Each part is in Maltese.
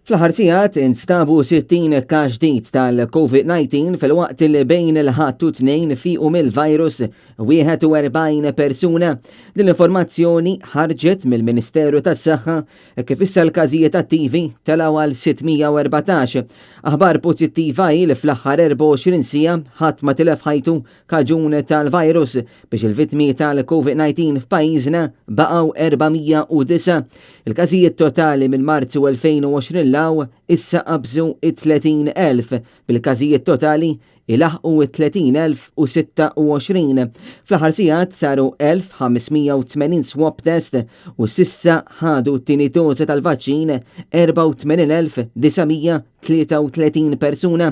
Fl-aħħar sigħat instabu 60 każ ġdid tal-COVID-19 filwaqt li bejn il-Ħadd u t-Tnejn fiequ mill-virus 41 persuna. Din l-informazzjoni ħarġet mill-Ministeru tas-Saħħa kif issa l-każijiet attivi telgħu għal 614. Aħbar pożittiva hi li fl-aħħar 24 siegħa ħadd ma tilef ħajtu kaġun tal-virus biex il-vittmi tal-COVID-19 f'pajjiżna baqgħu 409. Il-każijiet totali minn Marzu 2020 'l hawn issa qabżu it-30,000 bil-każijiet totali ilaħqu it-30,026. Fl-aħħar sigħat saru 1580 swab test u s'issa ħadu t-tieni doża tal-vaċċin 84,933 persuna.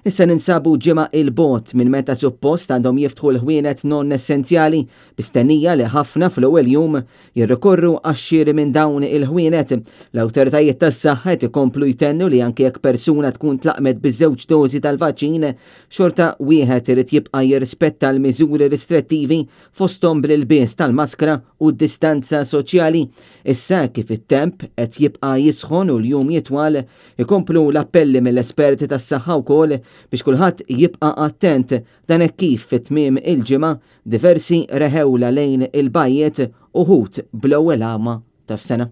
Issa ninsabu ġimgħa 'il bogħod minn meta suppost għandhom jiftħu l-ħwienet non essenzjali b'istennija li ħafna fl-ewwel jum jirrikorru għax-xiri minn dawn il-ħwienet. L-awtoritajiet tas-saħħa qed ikomplu jtennu li anke jekk persuna tkun tlaqmet biż-żewġ dożi tal-vaċċin, xorta wieħed irid jibqa' jirrispetta l-miżuri ristrettivi fosthom bl-ilbies tal-maskra u d-distanza soċjali. Issa kif it-temp qed jibqa' jisħon u l-jum jitwal, ikomplu l-appelli mill-esperti tas-saħħa wkoll biex kulħadd jibqa' attent dan hekk kif fi tmiem il-ġimgħa diversi reħewla lejn il-bajjiet uħud bl-ewwel għama tas-sena.